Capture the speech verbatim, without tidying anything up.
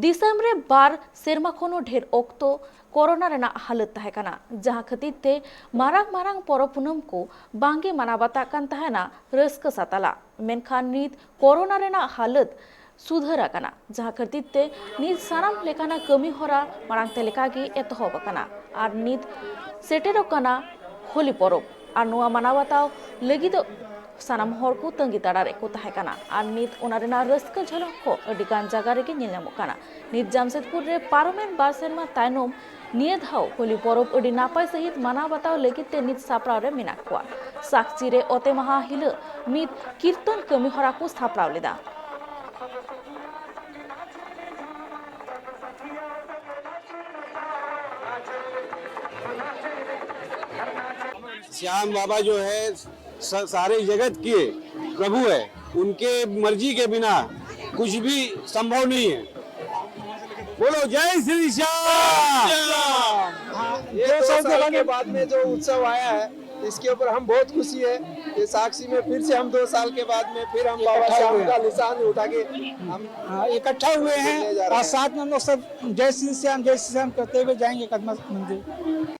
ᱫᱤᱥᱚᱢ ᱨᱮ ᱵᱟᱨ ᱥᱮᱨᱢᱟ ᱠᱷᱚᱱ ᱦᱚᱸ ᱰᱷᱮᱨ ᱚᱠᱛᱚ ᱠᱳᱨᱳᱱᱟ ᱨᱮᱱᱟᱜ ᱦᱟᱞᱚᱛ ᱛᱟᱦᱮᱸ ᱠᱟᱱᱟ, ᱡᱟᱦᱟᱸ ᱠᱷᱟᱹᱛᱤᱨ ᱛᱮ ᱢᱟᱨᱟᱝ ᱢᱟᱨᱟᱝ ᱯᱚᱨᱚᱵᱽ ᱯᱩᱱᱟᱹᱢ ᱠᱚ ᱵᱟᱝᱜᱮ ᱢᱟᱱᱟᱣ ᱵᱟᱛᱟᱜ ᱠᱟᱱ ᱛᱟᱦᱮᱱᱟ ᱨᱟᱹᱥᱠᱟᱹ ᱥᱟᱛᱟᱞᱟ᱾ ᱢᱮᱱᱠᱷᱟᱱ ᱱᱤᱛ ᱠᱳᱨᱳᱱᱟ ᱨᱮᱱᱟᱜ ᱦᱟᱞᱚᱛ ᱥᱩᱫᱷᱟᱹᱨ ᱟᱠᱟᱱᱟ, ᱡᱟᱦᱟᱸ ᱠᱷᱟᱹᱛᱤᱨ ᱛᱮ ᱱᱤᱛ ᱥᱟᱱᱟᱢ ᱞᱮᱠᱟᱱᱟᱜ ᱠᱟᱹᱢᱤ ᱦᱚᱨᱟ ᱢᱟᱲᱟᱝ ᱛᱮ ᱞᱮᱠᱟᱜᱮ ᱮᱛᱚᱦᱚᱵ ᱟᱠᱟᱱᱟ᱾ ᱟᱨ ᱱᱤᱛ ᱥᱮᱴᱮᱨᱚᱜ ᱠᱟᱱᱟ ᱦᱳᱞᱤ ᱯᱚᱨᱚᱵᱽ, ᱟᱨ ᱱᱚᱣᱟ ᱢᱟᱱᱟᱣ ᱵᱟᱛᱟᱣ ᱞᱟᱹᱜᱤᱫ ᱫᱚ ᱥᱟᱱᱟᱢ ᱦᱚᱲ ᱠᱚ ᱛᱟᱺᱜᱤ ᱛᱟᱲᱟ ᱨᱮᱠᱚ ᱛᱟᱦᱮᱸ ᱠᱟᱱᱟ᱾ ᱟᱨ ᱱᱤᱛ ᱚᱱᱟ ᱨᱮᱱᱟᱜ ᱨᱟᱹᱥᱠᱟᱹ ᱡᱷᱚᱞᱚᱠ ᱠᱚ ᱟᱹᱰᱤ ᱜᱟᱱ ᱡᱟᱭᱜᱟ ᱨᱮᱜᱮ ᱧᱮᱞ ᱧᱟᱢᱚᱜ ᱠᱟᱱᱟ᱾ ᱱᱤᱛ ᱡᱟᱢᱥᱮᱫᱽᱯᱩᱨ ᱨᱮ ᱯᱟᱨᱚᱢᱮᱱ ᱵᱟᱨ ᱥᱮᱨᱢᱟ ᱛᱟᱭᱱᱚᱢ ᱱᱤᱭᱟᱹ ᱫᱷᱟᱣ ᱦᱳᱞᱤ ᱯᱚᱨᱚᱵᱽ ᱟᱹᱰᱤ ᱱᱟᱯᱟᱭ ᱥᱟᱺᱦᱤᱡ ᱢᱟᱱᱟᱣ ᱵᱟᱛᱟᱣ ᱞᱟᱹᱜᱤᱫ ᱛᱮ ᱱᱤᱛ ᱥᱟᱯᱲᱟᱣ ᱨᱮ ᱢᱮᱱᱟᱜ ᱠᱚᱣᱟ᱾ ᱥᱟᱠᱪᱤ ᱨᱮ ᱚᱛᱮ ᱢᱟᱦᱟ ᱦᱤᱞᱳᱜ ᱢᱤᱫ ᱠᱤᱨᱛᱚᱱ ᱠᱟᱹᱢᱤ ᱦᱚᱨᱟ ᱠᱚ ᱥᱟᱯᱲᱟᱣ ᱞᱮᱫᱟ᱾ श्याम बाबा जो है, स-, सारे जगत के प्रभु है। उनके मर्जी के बिना कुछ भी संभव नहीं है। बोलो, जय श्री श्याम। हाँ, ये दो दो साल के साल बाद के में बाद में जो उत्सव आया है, इसके ऊपर हम बहुत खुशी है। ये साक्षी में फिर से हम दो साल के बाद में फिर हम बाबा इकट्ठा श्याम हुए का हैं। निशान उठा के हम हाँ, इकट्ठा हुए हैं। ले जा रहे और हैं। साथ में हम लोग सब जय श्री श्याम, जय श्री श्याम करते हुए जाएंगे कदमा मंदिर।